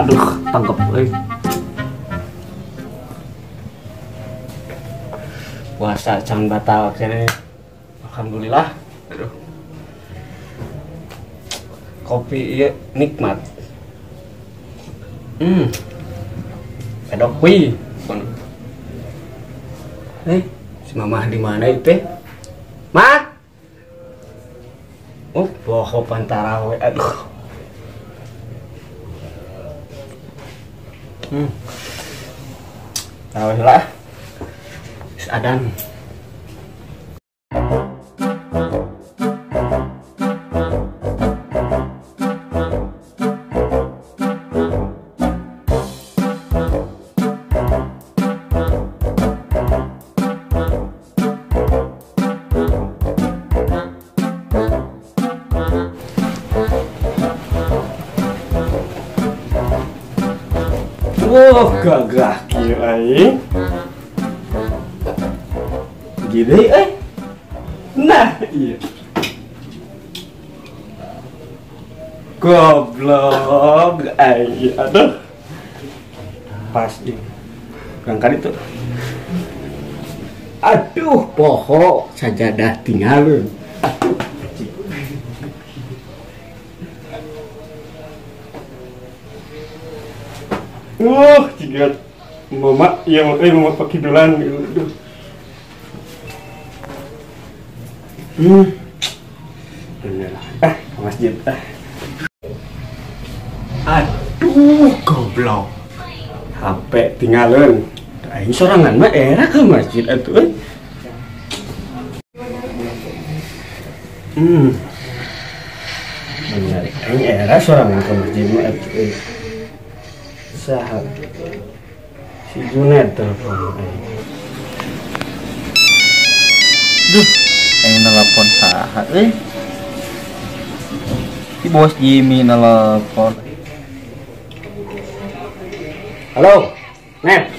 Aduh, tangkep euy. Puasa can batal kene. Alhamdulillah. Aduh. Kopi ieu nikmat. Pedok kuy. Si mamah di mana itu? Mak. Oh, boho pantarawe. Aduh. Taraweh lah. Adan. Wah, gagah kieu aing. Gede eh. Nah, iya. Goblok aing. Aduh. Pas ini. Kurang kali tuh. Aduh, poho sajadah tinggalun. Aduh. Wah, jika mama yang mama pakidulan gitu. Bener. Ah, ke masjid. Ah. Aduh, goblok. HP tinggalin. Aing sorangan mah era ke masjid atuh euy. Bener, aing era sorangan ke masjid mah atuh euy. Saha si Junet telepon aing. Duh, aing nelpon saha euy. Si bos Jimmy nelpon. Halo, Net.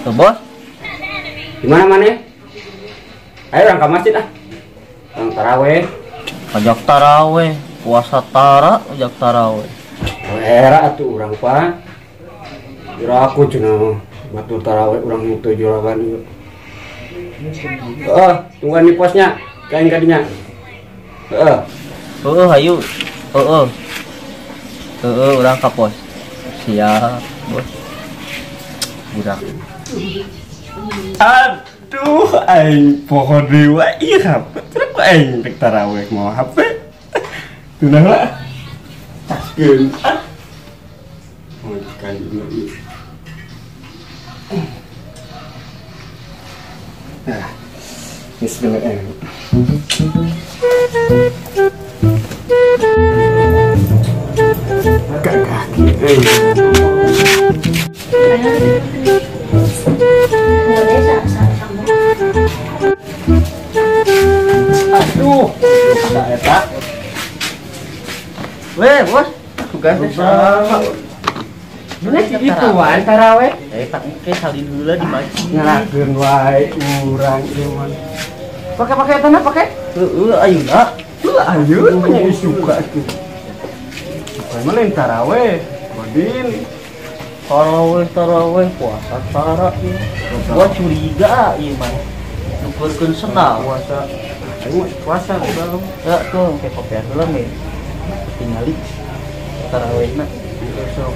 Tuh, bos. Di mana mana? Ayo orang ke masjid ah. Orang taraweh. Ajak taraweh, puasa tara, ajak taraweh. Era atuh urang pak. Jura aku cenah batu taraweh urang itu juragan ieu. Heeh, tungguan di posnya, kain kadinya. Heeh. Heeh, hayu. Heeh. Heeh, urang ka pos. Siap, bos. Budak. Aduh, aing poho deui wae ieu HP. Terus aing rek taraweh mau HP. Tunah lah. Taskeun. Oh, ikan dulu. Nah, bismillahirrahmanirrahim. Gagah euy. Aduh, eta. Weh, bos. Tugas sama. Bener itu wae taraweh. Tak engke salin heula di masjid. Ngalakeun wae urang ieu mah. Pake-pake eta na pake? Heeh, ayeuna. Heuh, ayeuna mah nya suka atuh. Suka mah lain taraweh, Godin. Taraweh taraweh puasa tara ieu. Gua curiga ieu mah. Nukurkeun sendal puasa. Aing mah puasa belum. Ya tuh engke kopian heula meh. Tingali tarawehna. Sok.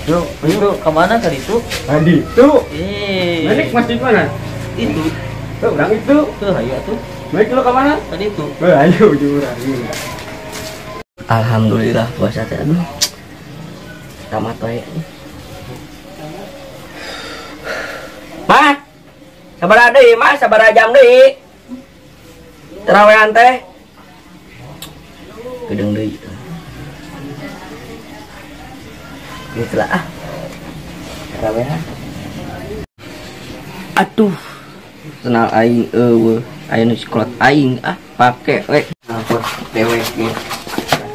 Yuk, itu kemana tadi itu? Tadi itu. Balik masjid mana? Itu. Tuh, orang itu. Tuh, ayo tuh. Balik lu kemana? Tadi itu. Ayo, jurang. Alhamdulillah puasa teh aduh. Tamat wae. Mah. Sabaraha deui, Mah? Sabaraha jam deui? Tarawehan teh. Gedeung deui. Gitu lah ah. Tarawehan. Aduh. Kenal aing eueuh, aya nu sekolah aing ah pake we. Ngapot dewek ge.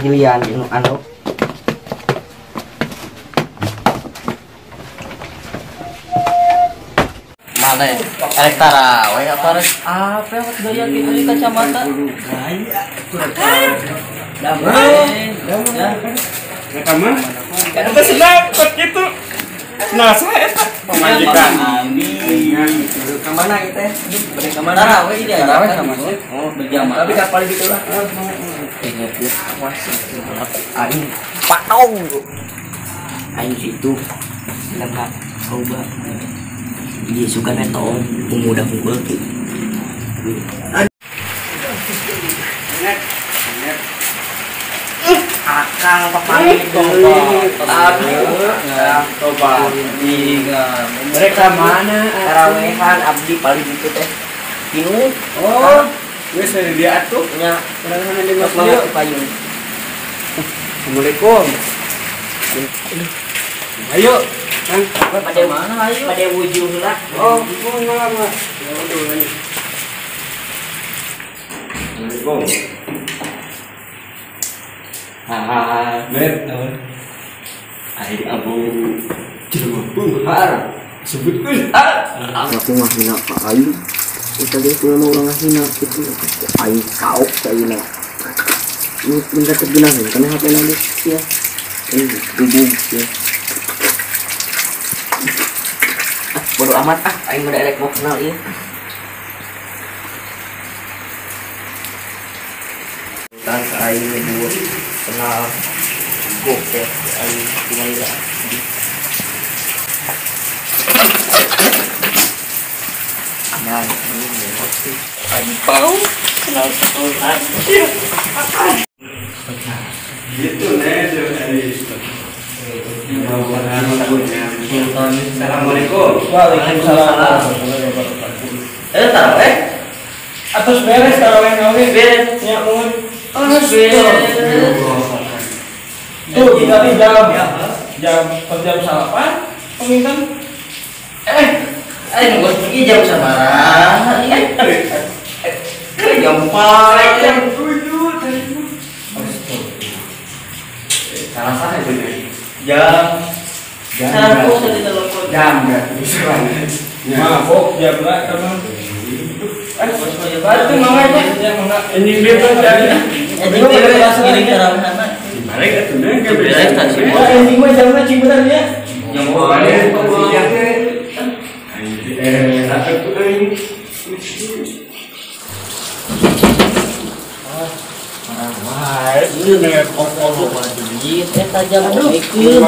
Hilian nu anu. Mana? Arek taraweh apa arek apa gaya kitu di kacamata? Gaya. Damai. Mereka mana? Eta senang kot kitu. Nah, saya eta pamajikan. Ka mana ieu teh? Bade ka mana? Tarawih ieu tarawih ka masjid. Oh, berjamaah. Tapi ka paling ditu lah. Ingat ya, awas aing patong. Aing situ lengkap coba. Dia suka netong pemuda unggul tuh. Akang papanggih toba. Mereka mana? Tarawehan abdi paling itu teh. Tinu. Oh, geus dia atuh nya. Urang mana di masjid payung. Assalamualaikum. Ayo, Kang. Pada mana ayo? Pada wujuh lah. Oh, enggak mah. Ya udah ayo. Assalamualaikum. Ah, bet. Ai abu jelema beunghar sebutkeun ah. Aku mah hina ka aing. Eta ge kumaha urang ngahina kitu. Aing kaok ka ayeuna. Nu minta tergunakeun kana HP na geus ya. Dubug ya. Ah, bodo amat ah, aing mah da erek mau kenal ieu. Tan ka aing nyebut kenal gokek aing kumaha. Nah, ini aing bau kenal sekolah. Gitu nih, Assalamualaikum. Waalaikumsalam. Taraweh? Atos beres taraweh oge. Beres. Nya mun. Beres. Tuh, kita di jam jam per jam salapan penginten. Nunggu pergi jam sabaraha ieu? Jam 4, jam 7 tadi. Salah salah itu nih. Jam jam tadi telepon. Jam enggak bisa. Mabok jam lah teman. Batu mama aja. Ini dia tuh jadi. Ini dia Balik atuh nya ge beres tadi. Ini mah jamna cimberan ya. Jam wah, ini nek duit eta jam omekeun.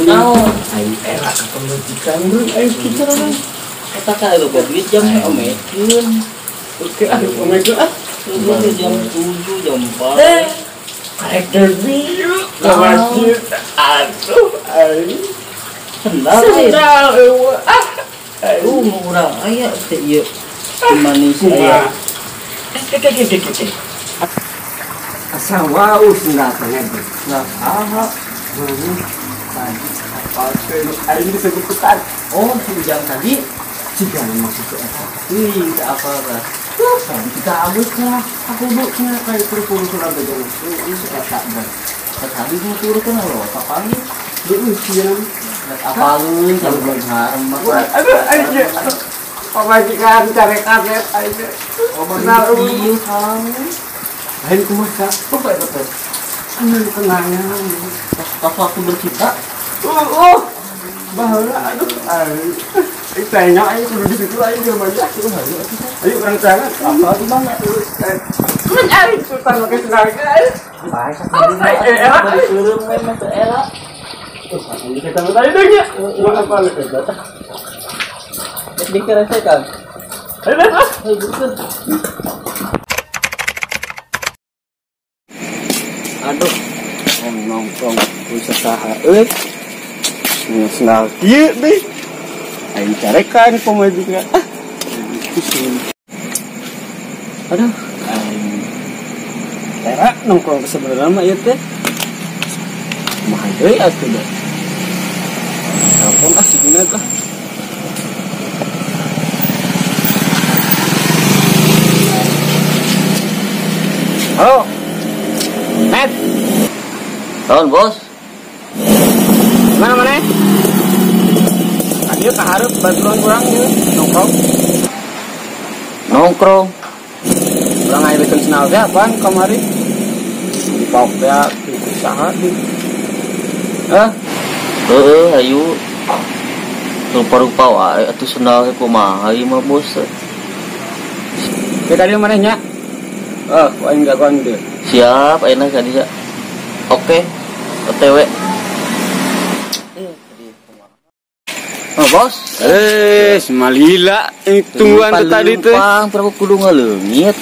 Naon? Aing era ka pamajikan deui aing kitu mah. Eta ka loba duit jam omekeun. Oke, ah omekeun ah. Jam 7, jam 4. Karek deui ka masjid. Aduh, aing. Sendal. Sendal eueuh. Ah. Aduh, urang aya teh ieu. Manis aya. Asa wau sendal teh. Nah, aha. Aing disebut-sebutan. Oh, jam tadi jika maksud eta. Ih, tak apa lah. Kita awet lah. Aku buknya kayak puru-puru surat aja. Eta dah. Tadi mau turun kan lo, papangi. Duh, siang. Apalun kalau belum haram. Aduh, aja. Pamajikan cari kaset aja. Oh, benar. Iya, kamu. Lain kumaha? Apa itu teh? Tenang tenangnya. Pas waktu bercinta. Oh, baheula aduh. Aing tanya aing kudu di situ aing jelema aja. Ayo urang tangan. Apa di mana? Mun aing sultan make sendal aing. Bae sakit. Era beureum we mah teu era. Kita tadi deh ya. Mau apa lu eta? Dikeresek kan? Ayo ah. Ayo bukeun. Aduh, nongkrong bisa saha euy. Sendal kieu deui. Aing carekan pamajikan. Ah. Aduh, aing tera nongkrong sebenarnya mah ieu teh. Kumaha deui atuh da. Telepon ah si Juned ah. Halo. Net. Tahun bos. Mana mana? Tadi ka hareup bantuan urang ieu nongkrong. Nongkrong. Urang aya beukeun sendal teh apaan kamari? Di paok teh usaha di. Hah? Heeh, ayo. Rupa-rupa wae atuh sendal kumaha ieu mah bos. Ke kadieu maneh nya? Ku aing jagoan deui. Siap, ayeuna ka dieu. Oke. OTW. Oh, bos. Semalila tungguan teh tadi teh. Pang, berapa kudu ngaleungit.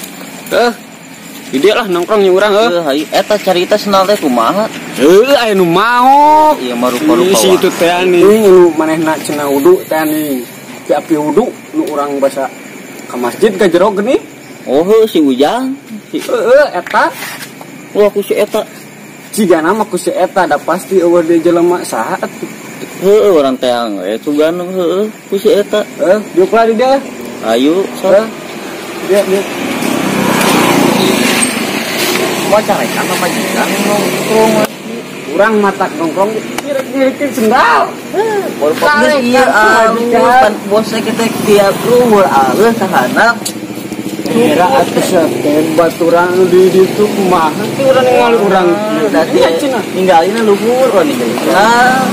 Ide lah nongkrong nya urang heuh. Hayu eta carita sendal teh kumaha? Heuh, aya nu maok. Ieu mah rupa-rupa. Si itu teh nih nu manehna cenah wudu teh nih. Ti api wudu nu urang basa ka masjid ka jero geuning. Oh, heuh si Ujang. Heeh, eta. Wah, ku si eta. Cigana mah ku si eta da pasti eueuh deui jelema saha atuh. Heuh, urang teh we sugan heuh ku si eta. Heuh, diuk lah di dia. Ayo, sok. Dia dia. Mau carekan apa majikan nongkrong. Urang matak nongkrong nyirik-nyirikin sendal. Geus ieu alus pan bos kita tiap luhur alus sahanap. Era atuh teh baturan di ditu kumaha teh urang ningali urang. Berarti ninggalina luhur urang ninggalin. Nah,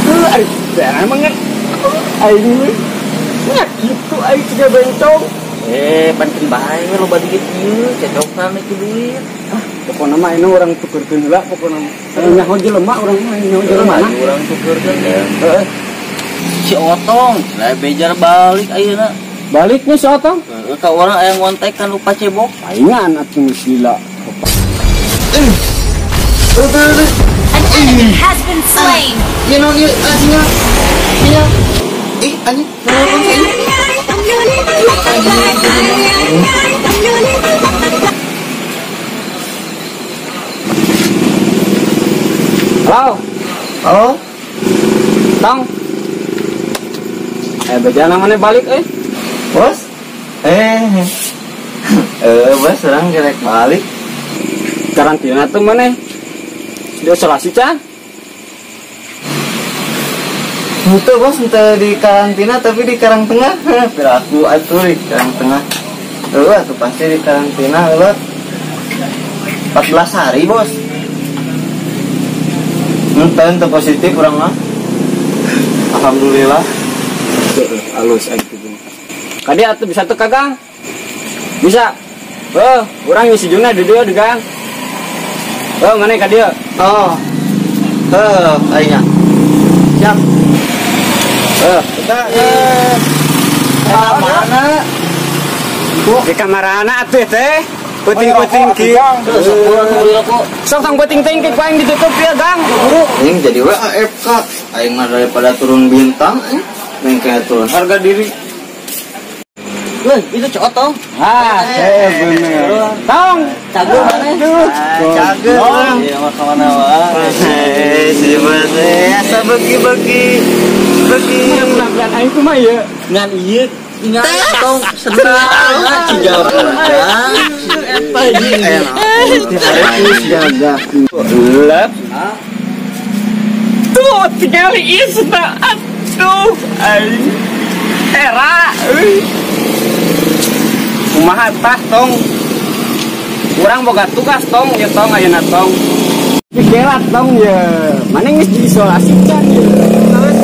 heuh ari teh emang aing nya kitu aing siga bencong. Penting bae loba duit ieu, cocokan itu duit. Ah, pokona mah ayeuna urang tukeurkeun heula pokona. Nyaho jelema urang mah nyaho jelema. Urang tukeurkeun ya. Heeh. Si Otong, lah bejar balik ayeuna. Baliknya si Otong? Heeh, ka urang aya ngontek kan lupa cebok. Palingan atuh geus lila. An enemy has been slain. Ieu naon ieu anjing? Iya. Ih, anjing. Naon sih? Halo. Halo. Tong. Bejana mana balik Bos? Bos serang gerek balik. Karantina tuh mana? Di isolasi can? Itu bos, ente di karantina tapi di Karang Tengah. Piraku atuh di Karang Tengah. Atuh pasti di karantina heuh. 14 hari bos. Ente positif urang mah. Alhamdulillah. Alus aing teh. Kadi atuh bisa teu ka Gang? Bisa. Urang ngisi juna di dieu di Gang. Mana ka dieu? Oh. Aing. Siap. Kita mana? Di kamarana atuh teh. Peuting-peuting kieu. Sok tong peuting-peuting kieu aing ditutup ya, Gang. Aing jadi WAFK. Aing mah daripada turun bintang, aing kayak turun harga diri. Weh, itu si Otong. Ah, bener. Tong, cager mana? Cager. Iya, mah ka mana wae. Si bos asa beuki-beuki. Beuki penampilan aing kumaha ieu? Ngan ieu ingat Otong senang ciga urang. Eta ieu aya naon? Lep. Tuh, tinggal ieu senang atuh aing. Era euy. Kumaha tah tong? Urang boga tugas tong, ya tong ayeuna tong. Dikelat tong ya. Mana geus diisolasi can ya. Terus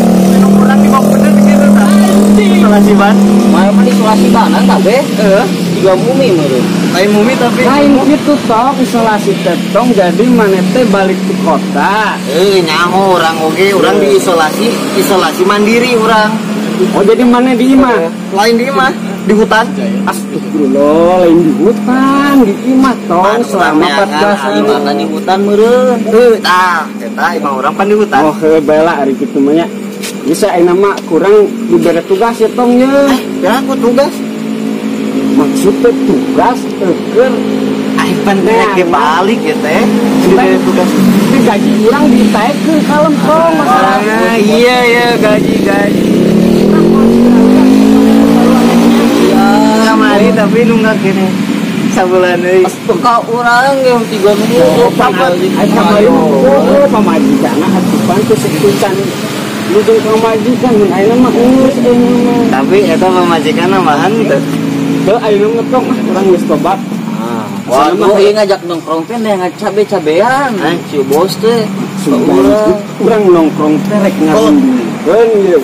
urang di bener kitu tah. Isolasi ban. Mah isolasi banan kabeh. Heeh, tiga mumi meureun. Lain mumi tapi lain kitu tong isolasi teh tong jadi maneh teh balik ke kota. Nyaho urang oge urang diisolasi, isolasi mandiri urang. Oh jadi mana di imah? Lain di imah, di hutan. Astagfirullah, lain di hutan, di imah tong selama 14 hari. Imahna di hutan meureun. Tah, eta imah urang pan di hutan. Oh, heuh bae lah ari kitu mah nya. Bisa ayeuna mah kurang dibere tugas ya tong ye. Ya aku tugas. Maksudnya tugas eukeun aing pan rek balik ya teh. Dibere tugas. Gaji urang ditaekeun kalem tong masalah. Iya ya gaji-gaji. Kamari tapi nunggak gini sabulan euy. Ka urang ge 3 minggu kamari. Oh, pamajikanna atuh pan teu sekucan. Nuju pamajikan mun ayeuna mah geus ayeuna mah. Tapi eta pamajikanna mah henteu. Heuh ayeuna mah tong urang geus tobat. Wah, ieu ngajak nongkrong teh ngajak cabe-cabean. Si bos teh. Sumpah urang nongkrong terek ngarundingkeun ieu.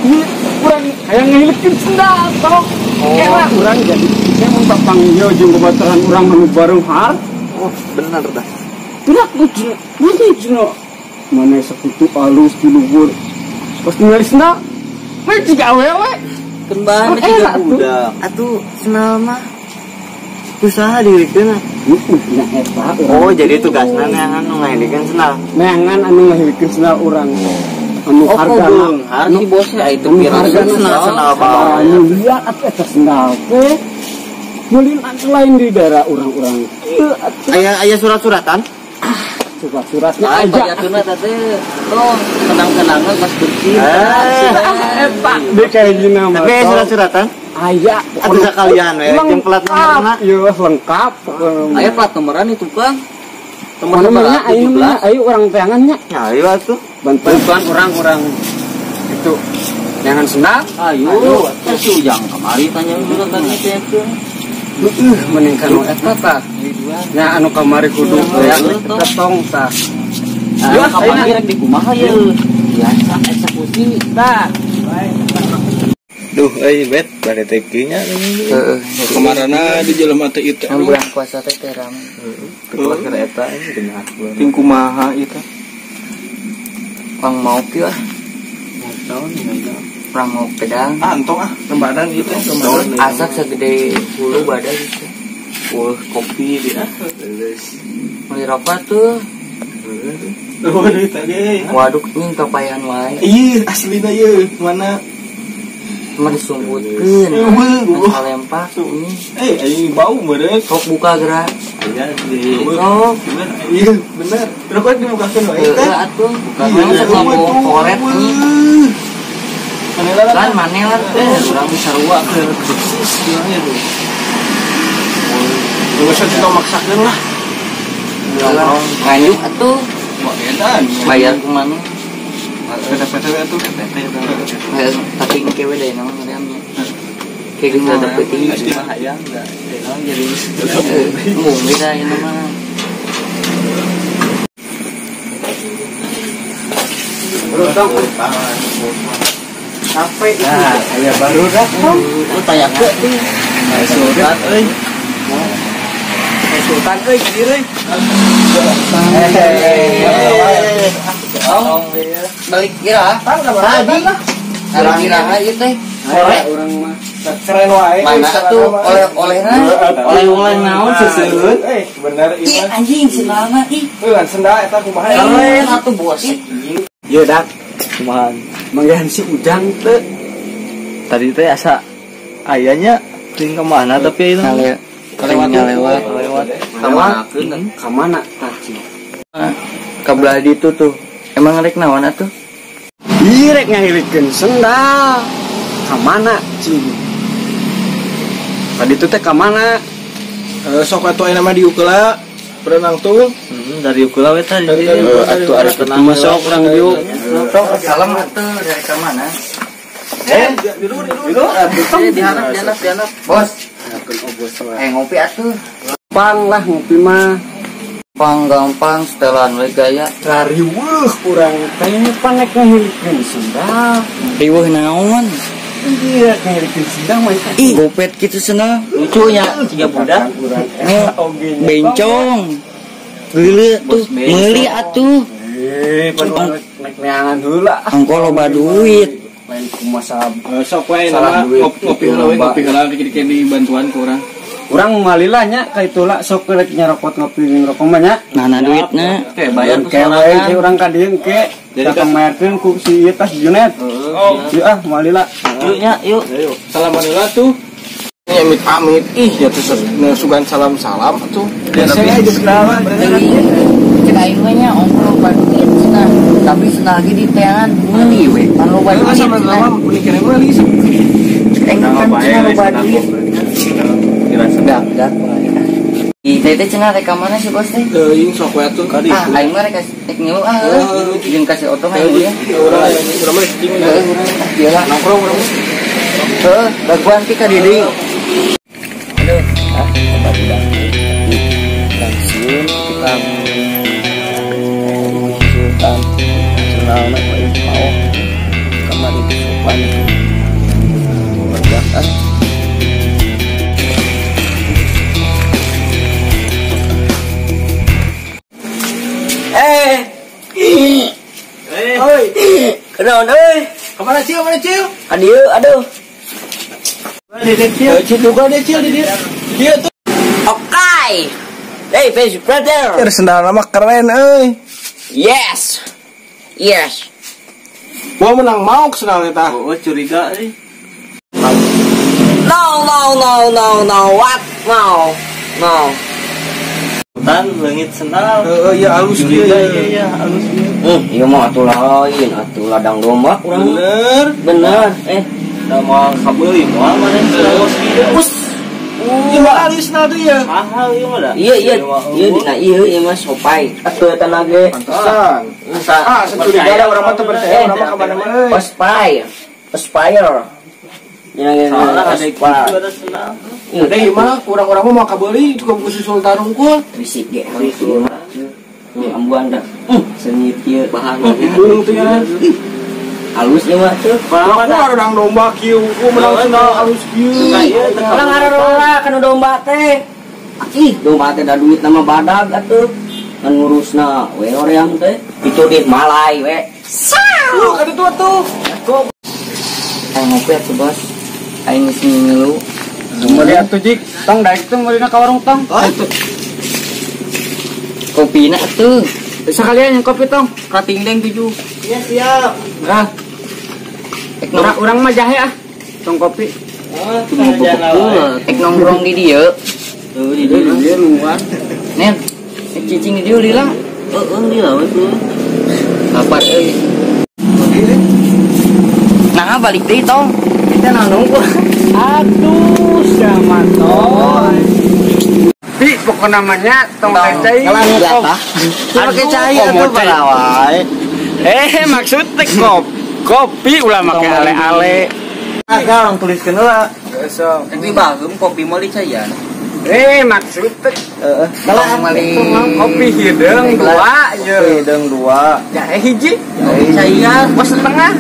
Ieu urang hayang ngahilikeun sendal tong. Kela urang jadi saya mun papanggil jeung babaturan urang anu bareunghar. Oh, bener dah. Gerak ujung, mana ujung? Mana sekutu alus di luhur. Pas ningali sendal, mah jiga awewe. Kembahan jiga budak. Atuh sendal mah usaha dihilikeun. Nya eta. Oh, jadi tugasna neangan nu ngahilikeun sendal. Neangan anu ngahilikeun sendal urang. Anu hargana si bosnya itu harga sendal bae. Mulia atuh eta sendal teh. Meulin atuh lain di daerah urang-urang. Ieu atuh. Aya surat-suratan? Surat-suratnya aja. Pajatuna teh tong kenang-kenangan pas bersih. Eta deui kahijina mah. Tapi surat-suratan? Aya. Atuh sakalian we jeung plat nomorna. Ieu lengkap. Aya plat nomoran itu Kang. Teman-temannya ayo ayo urang teangan nya. Ayo atuh. Bantuan urang-urang itu. Jangan sendal. Ayo, si Ujang kamari tanya dulu tadi teh. Heeh, mending kanu eta tah. Nya anu kamari kudu aya eta tong tah. Ayo kamari rek di kumaha ye? Biasa eksekusi tah. Duh, euy bet bade teh kieu nya. Heeh. Kamarana di jelema teh ieu teh. Bulan puasa teh teh rame. Heeh, keur eta geunah. Ting kumaha ieu teh? Pang mau kieu ah. Urang mau pedang. Ah, entong ah, lembaran ieu teh, lembaran. Asak segede hulu badan gitu. Wah, kopi dia. Leus. Meuli rokok tuh. Waduh, tadi. Waduh, ini kapayan wae. Ih, aslina ieu, mana? Mah disumputkeun. Kalempak ini. Eh, aing bau meureun. Sok buka geura. Aya di. Sok. Iya, bener. Rokok dibukakeun wae teh. Heeh atuh. Buka sok koret ini. Lan maneh lah teh urang sarua keur persis kieu tuh. Geus kita maksakeun lah. Nongkrong nganyuk atuh. Bayar ku maneh. PT atuh. PT. Tapi engke we deui naon ngaranna. Kayak geus ada peuting mah hayang da. Naon jadi mung beda ieu mah. Capek nah, aya baru dah. Lu tanya ke tuh. Sultan euy. Sultan euy kieu euy. Oh, balik kira. Tadi. Balik kira ieu teh. Sore urang mah keren wae. Mana tuh oleh-olehna? Oleh-oleh naon seuseun? Eh, bener ieu. Ih anjing sendalna ih. Heuh, sendal eta kumaha? Keren atuh bos. Ieu dak. Kumaha? Manggihan si Ujang teh. Tadi teh asa ayanya ting ke mana tapi itu lewat. Kamana? Kamana tah cing? Ka belah ditu tuh. Emang rek naon atuh? Ih rek ngahilikeun sendal. Kamana cing? Tadi tuh teh kamana? Sok atuh aya mah diukeula berenang tuh. Dari ukeula we tadi. Atuh ari mah sok urang diuk. Sok salam atuh dari ka mana? Di luar atuh. Dihanap. Bos. Ngopi atuh. Gampang lah ngopi mah. Gampang setelan we gaya. Rariweuh urang teh panek ngahilikeun sendal. Riweuh naon? Iya, ngahilikeun sendal mah. Ih, gopet kitu sendal. Lucu nya siga budak. Bencong. Geuleuh tuh, meuli atuh. Pan nek neangan heula. Engko loba duit. Lain kumaha sok we nama ngopi heula we, ngopi heula dikit-dikit di bantuan ku urang. Urang malila nya ka itulah sok rek nyarokot ngopi ngerokok mah nya. Nah, duitna. Oke, bayar ku sorangan. Ke urang ka dieu engke. Jadi bayarkeun ku si ieu tas Junet. Oh, yuk ah malila. Yuk nya, yuk. Salam heula tuh. Ini amit-amit ih ya tuh sugan salam-salam atuh. Biasanya geus kenalan. Cek aing mah nya ongkoh loba duit cenah. Tapi cenah lagi di teangan meuli we. Pan loba duit. Sama-sama meuli meuli. Cek aing kan cenah loba duit. Dak Ih, teh cenah rek ka mana sih bos teh? Teuing sok we atuh ka ditu. Ah, aing mah rek rek ngilu ah. Jeung ka si Oto mah ieu. Urang urang mah cicing. Heeh, urang ieu lah nongkrong urang. Heeh, daguan ti ka dieu. Aduh, ah, baru dah. Pensiun tukang Oh, kamari sopan. Badak ah. Oi. Kenaon euy? Kemana Cil? Kemana Cil? Ka dieu aduh. Di Cil, Cil juga deh Cil di dieu. Dieu tuh. Oke. Hey, face brother. Sendal mah keren euy. Yes. Yes. Gua menang mauk sendal eta. Oh, curiga euy. No no no no no what? No. No. Tan leungit sendal. Heeh, ya halus kieu ya, ya halus kieu. Ieu mah atuh lain, atuh ladang domba urang. Bener. Bener. Da moal kabeuli moal maneh sendal kieu. Us. Ieu mah halus na tuh ya. Mahal ieu mah da. Iya iya. Iya dina ieu ieu mah sopai. Atuh eta na ge. Pantesan. Ah, securiga da urang mah teu percaya urang mah ka mana-mana euy. Aspire. Aspire. Soalnya ada gitu ada sendal. Udah ieu mah urang-urang mah moal kabeuli cukup ku susul tarungkul. Risik ge halus ieu mah. Ambuan dah. Sengit ieu bahan. Burung tuh ya. Halus ieu mah tuh. Aku orang domba kieu, ku menang sendal halus kieu. Urang ngarola kana domba teh. Ih, domba teh da duit nama badag atuh. Ngan ngurusna we hoream teh. Itu di Malai we. Lu ka ditu atuh. Aing ngopi atuh bos. Aing geus ngilu. Meuli atuh Jik, tong daek teh meulina ka warung tong. Kopina atuh. Sekalian yang kopi tong, kating deng 7. Iya siap. Nah. Urang mah jahe ah. Tong kopi. Oh, ek nongkrong di dieu. Tuh di dieu luar. Nen, ek cicing di dieu lila. Heeh, lila we tuh. Lapar euy. Nah, balik deui tong. Kita naon nunggu. Aduh, sama tong. Pi, pokok namanya tong cai. Pakai cai atuh balawai. Maksudnya kopi ulah make ale-ale. Ah, orang tuliskeun heula. Besok. Tapi bageum kopi meuli caian. Maksudnya heeh. Meuli kopi hideung 2 ye. Kopi hideung 2. Jahe hiji. Caian bos setengah.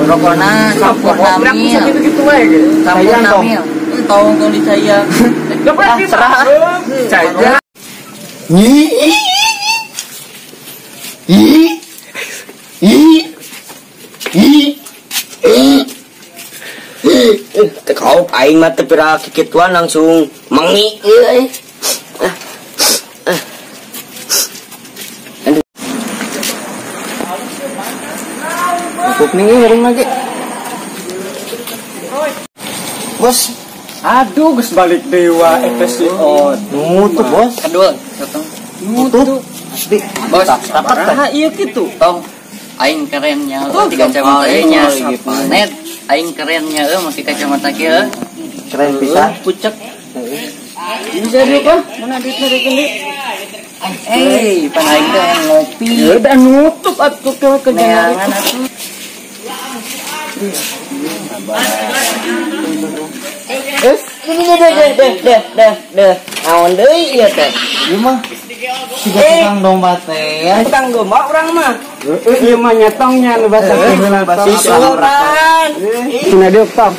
Rokona campur namil. Gitu-gitu wae ge. Campur namil. Entong tong dicaian. Dapat serah. Caian. Teu aing mah teu pira kikituan langsung mengi euy. Aduh. Cukup nih warung lagi. Bos, aduh geus balik dewa eta si Ot. Nutup, Bos. Kedul, datang. Nutup. Asli. Bos, sabaraha ieu kitu? Tong. Aing kerennya euy kacamata nya. Net, aing kerennya euy make kacamata kieu. Keren pisan. Pucek. Ini jadi apa? Mana duitnya rek deui? Pan aing teh ngopi. Udah nutup atuh ke neangan atuh. Ini deh. Naon deui ieu teh? Ieu mah siga tukang domba teh ya. Tukang domba urang mah. Ieu mah nyetongnya nu basa Si Sultan. Tina diuk tong.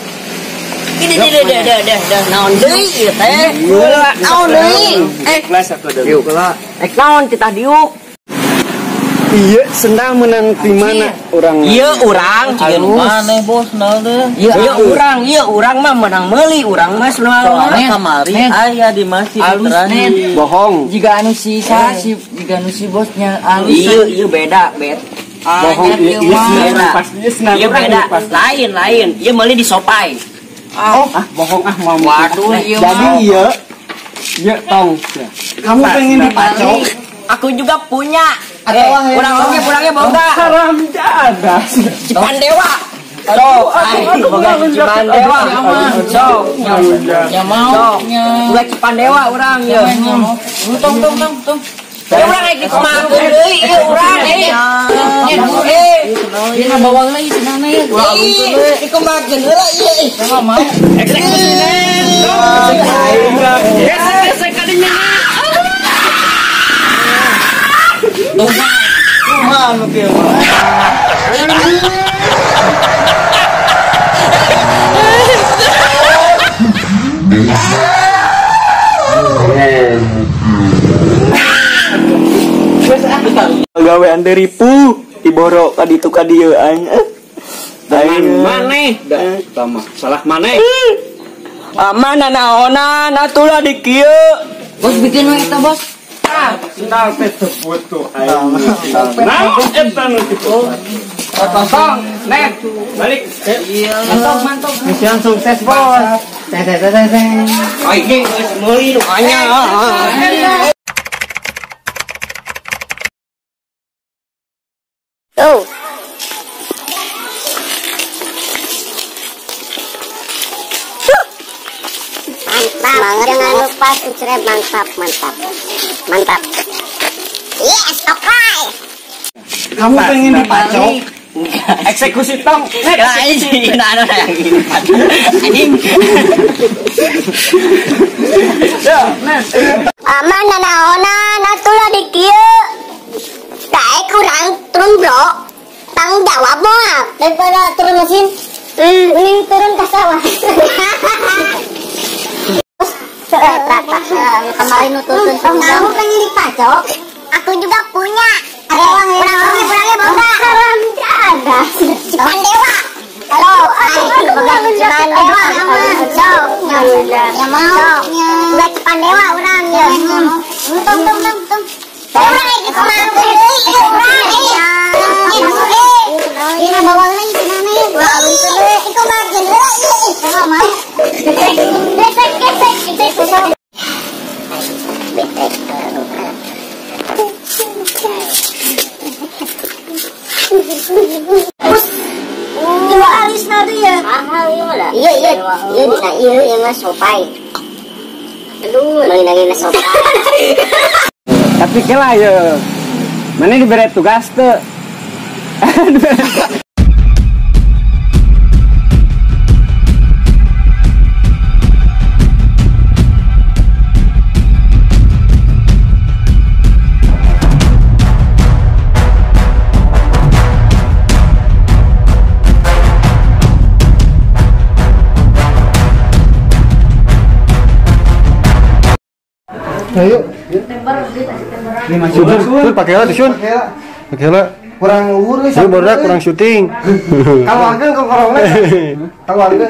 Ini deh naon deui ieu teh? Naon deui? Kelas atuh diuk. Ek naon kita diuk? Iya, sendal menang di mana urang? Iya urang, maneh bos sendal teh. Iya urang, iya urang mah menang meuli, urang mah sendal soalnya kamari aya di masjid terakhir. Bohong. Jika anu si jika anu si bosnya alus. Iya, iya beda, bet. Bohong, iya pastinya sendal. Iya beda, lain. Iya meuli di Sopai. Oh, bohong ah mau. Waduh, iya. Jadi iya. Iya tong. Kamu pengen dipacok? Aku juga punya. Kurangnya pulangnya boga. Haram jadah. Cipandewa. Sok, boga Cipandewa. Sok, ya mau. Boga Cipandewa urang ye. Tong tong tong tong. Ya urang rek dikumakeun deui ieu urang eh. Dia bawa lagi senana ya. Dikumakeun heula ieu. Enggak mau. Eksekusi. Gesek kadinya. Tuhan, oke. Gawean teh ripuh diboro ka ditu ka dieu aing. Aing maneh da tama salah maneh. Aman naonan atulah di kieu. Bos bikin we eta bos. Sendal teh foto aing. Nah, eta nu kitu. Kosong, net, balik. Iya. Mantap, mantap. Mission sukses, bos. Teh teh teh teh. Aing geus meuli nu anyar. Tuh. Mantap, jangan lupa subscribe, mantap, mantap, mantap. Yes, oke. Okay. Kamu pengen dipacok? Eksekusi tong. Anjing. Aman naonan atulah di kieu. Daek kurang turun bro. Tanggung jawab moal daripada turun mesin. Mending turun ke sawah. Kemarin nutupin kamu pengen dipacok? Aku juga punya. Ada kurangnya boga. Ada. Cipandewa. Halo, Cipandewa. Sok, ya mau. Udah Cipandewa urang ya. Tung tung tung tung. Urang iki kumaha deui urang. Ini bawang nih, ini nih. Iku makin deui. Sama. Gesek gesek gesek. Dua alis nadu ya. Iya iya iya dina iya iya mah sopai. Aduh, lagi sopai. Tapi kela ya. Mana diberi tugas tuh? Ayo. Sun, pakai lah, Sun. Pakai lah. Kurang luhur nih. Lu borak kurang syuting. Keluarga ke corona. Keluarga.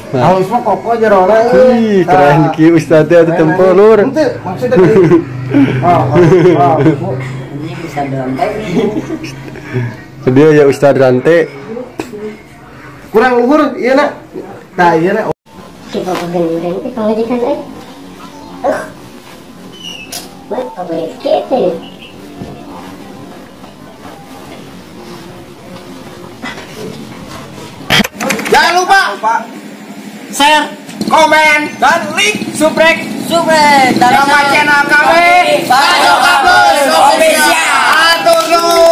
Kalau semua koko aja rona. Ih, keren ki ustadz atau tempo lur. Ente maksudnya oh, ini bisa rantai. Dia ya ustadz rantai. Kurang luhur, iya nak. Nah, iya nak. Coba gendeng eh pengajian eh. Buat favorit kita. Jangan lupa share, komen, dan like, subrek, nama channel kami, Bajo Kabus Official. Atur nuhun.